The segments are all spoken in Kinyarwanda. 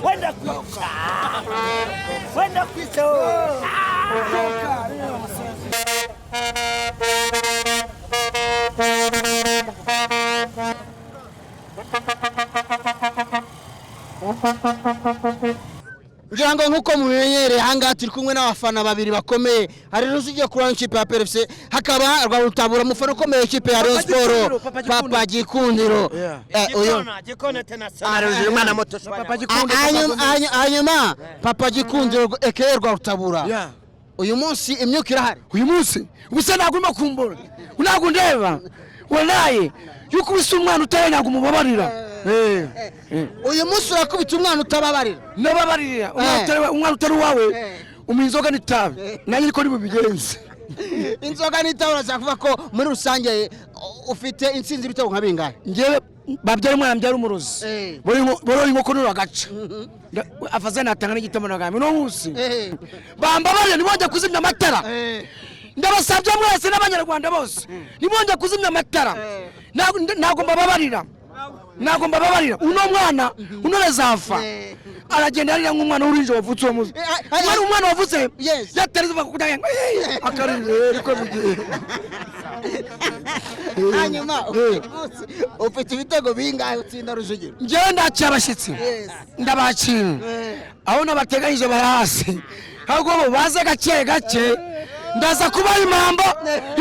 Wenda kwica, wenda kwica. Ngira ngo nk'uko mubimenyereye, ahangaha turi kumwe n'abafana babiri bakomeye. Hari Rujugiye kuri ikipe ya APR FC, hakaba Rwarutabura, umufana ukomeye w'ikipe ya Rayon Sport, Papa Gikundiro. Uyu Gikona international, umwana muto. Hanyuma Papa Gikundiro aka Rwarutabura, uyu munsi imyuka irahari. Uyu munsi ubusa ntabwo urimo kumbona, ntabwo ndeba. Wallahi, yuko ubisa umwana utari, ntabwo umubabarira. Uyu munsi urakubita umwana utababarira? Ndababarira umwana utari uwawe, umuha inzoga n'itabi, nanjye niko bubigenze. Inzoga n'itabi. Urashaka kuvuga ko muri rusange ufite intsinzi ibitego nka bingahe? Ngewe babyara umwana mbyara umurozi, borora inkoko nuro agaca afaze natanga n'igitamo nagambi. Uno munsi bambabarire, ntibongere kuzimya amatara. Ndabasabye mwese n'Abanyarwanda bose, ntibongere kuzimya amatara. Ntabwo mbababarira, ntabwo mbababarira. Uno mwana uno azafa aragenda arira nk'umwana w'uruhinja wavutse uwo munsi. Umwana wavutse yatarize kugira ngo akarira, ariko bigiye. Hanyuma uyu munsi ufite ibitego bingahe utsinda Rujugiro? Njyewe ndakira abashyitsi, ndabakira aho nabateganyije bari hasi, ahubwo bo baze gake gake. Ndaza kubaha impambo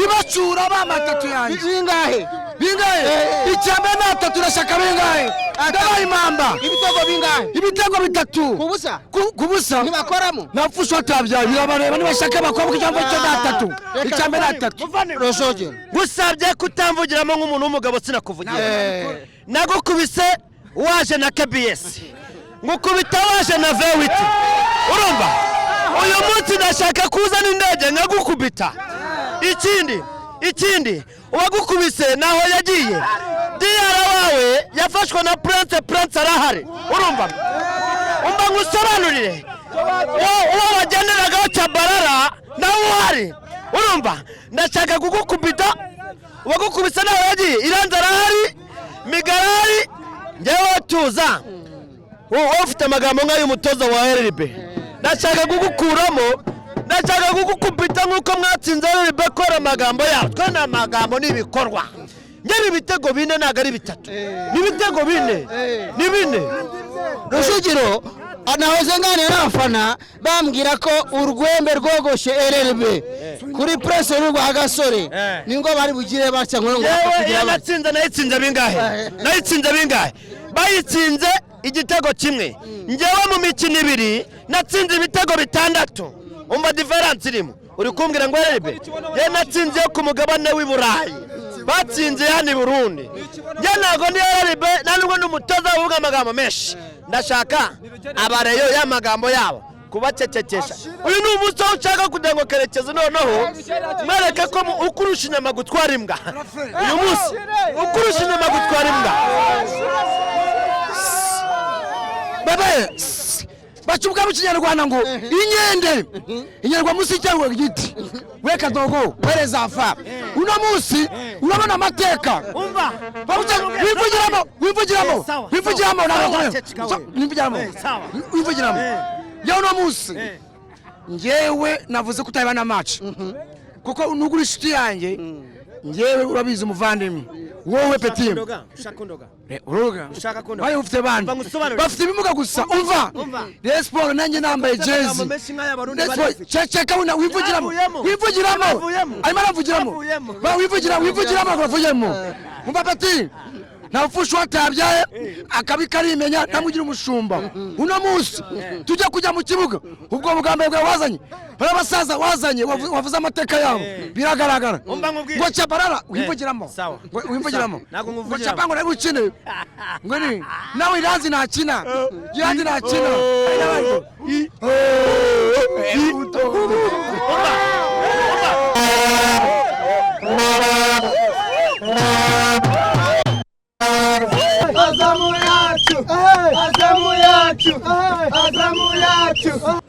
ibacura ba matatu yanjye. Bingahe? Bingahe? Icyambere ni atatu. Urashaka bingahe? Ndabaha impamba. Ibitego bingahe? Ibitego bitatu. Ku busa? Ku busa. Ntibakoramo? Napfusha utabyaye, birabareba. Nibashaka abakobwa, ijambo cyo ni atatu, icyambere ni atatu. Rujugiro, Gusabye kutamvugiramo nk'umuntu w'umugabo. Sinakuvugira. Nagukubise waje na KBS, ngukubita waje na V8. Urumva, uyu munsi ndashaka kuzana indege nkagukubita. Ikindi, uwagukubise naho yagiye, diyara wawe yafashwe na Prince. Prince arahari. Urumva, umva ngusobanurire, uwo wagenderagaho Cyabarara nawe uhari. Urumva, ndashaka kugukubita. Uwagukubise nawe yagiye, Iranzi arahari, Migarari. Njyewe tuza, wowe ufite amagambo nk'ay'umutoza wa RRB. Ndashaka kugukuramo, ndashaka kugukubita nk'uko mwatsinze RRB. Kora amagambo yabo, twe ni amagambo n'ibikorwa. Njyewe ibitego bine, ntabwo ari bitatu, ni ibitego bine, ni bine. Rujugiro, nahoze nganira n'abafana bambwira ko urwembe rwogoshe RRB kuri Prince rwa Gasore, ni ngo bari bugire batya ngo Yewe, kugira iyo batya. Natsinze, nayitsinze bingahe? Nayitsinze bingahe? Bayitsinze igitego kimwe. Njyewe mu mikino 2 natsinze ibitego bitandatu. Umva différence irimo. Uri kumbwira ngo RRB ye natsinze yo ku mugabane w'i Burayi, batsinze hano i Burundi. Njye ntabwo ndi RRB, nta nubwo ndi umutoza uvuga amagambo menshi. Ndashaka abareyo y'amagambo yabo kubacecekesha. Uyu ni umunsi aho nshaka kugira ngo Kerekezo noneho mwereke ko ukurusha inyama gutwara imbwa. Uyu munsi ukurusha inyama gutwara imbwa. Bebe bacubuka mu Kinyarwanda ngo inyende inyarwa munsi cyangwa igiti we kadogo werezafa. Uno munsi urabona amateka. Umva. Wivugiramo, wivugiramo. Sawa, wivugiramo. Sawa. Ntabwo Ceceka we. wivugiramo. Sawa. Wivugiramo yewe. Uno munsi njyewe navuze ko utabona match kuko nugura inshuti yanjye. Njyewe urabizi, umuvandimwe wowe petit. Ushaka undoga? Uruga. Ushaka kundoga? Bayo ufite bande Umva ngusobanurire. bafite ibimuga gusa. Umva. Umva. Rayon Sport nanjye nambaye Amagambo jezi. menshi nk'ay'Abarundi Rayon bari Sport, bafite. ceceka wina wivugiramo. Yavuyemo. Wivugiramo. Yavuyemo. Arimo aravugiramo. Yavuyemo. Ba wivugira, wivugiramo ngo bavugiremo. Umva petit, ntapfusha uwatabyaye akabi karimenya, ntamugira umushumba. Uno munsi tujya kujya mu kibuga, ubwo bugambo bwawe wazanye, bariya basaza wazanye, wavuze amateka yabo, biragaragara. Umva nkubwire. Ngo Cyabarara wivugiramo. Sawa. Ngo wivugiramo. Sawa. Ntabwo ngo nkuvugiramo. Cyabango nawe ukine, ngo ni nawe Iranzi ntakina, Iranzi ntakina. Azamu yacu, Azamu yacu. yacu, Azamu yacu.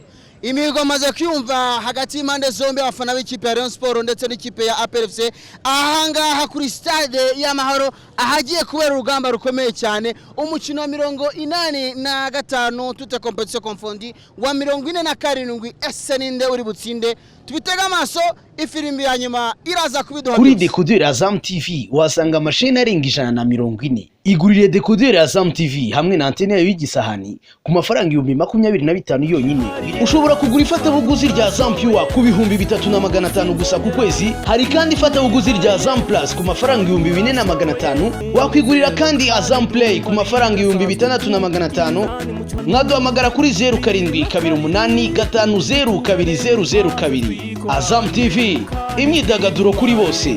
Imihigo amaze kwiyumva hagati y'impande zombi, abafana b'ikipe ya Rayon Sport ndetse n'ikipe ya APR FC, ahangaha kuri Stade y'Amahoro, ahagiye kubera urugamba rukomeye cyane, umukino wa 85, toutes compétitions confondues, wa 47. Ese ninde uri butsinde? Tubitege amaso, ifirimbi ya nyuma iraza kubiduha Kuri byose. Dekoderi Azam TV uhasanga amasheni arenga 140. Igurire dekoderi Azam TV hamwe na antene yayo y'igisahani ku mafaranga 25,000 yonyine. Ushobora kugura ifatabuguzi rya Azam Pure ku 3,500 gusa ku kwezi. Hari kandi ifatabuguzi rya Azam Plus ku mafaranga 4,500. Wakwigurira kandi Azam Play ku mafaranga 6,500. Mwaduhamagara kuri 0728502002. Azam TV, imyidagaduro kuri bose.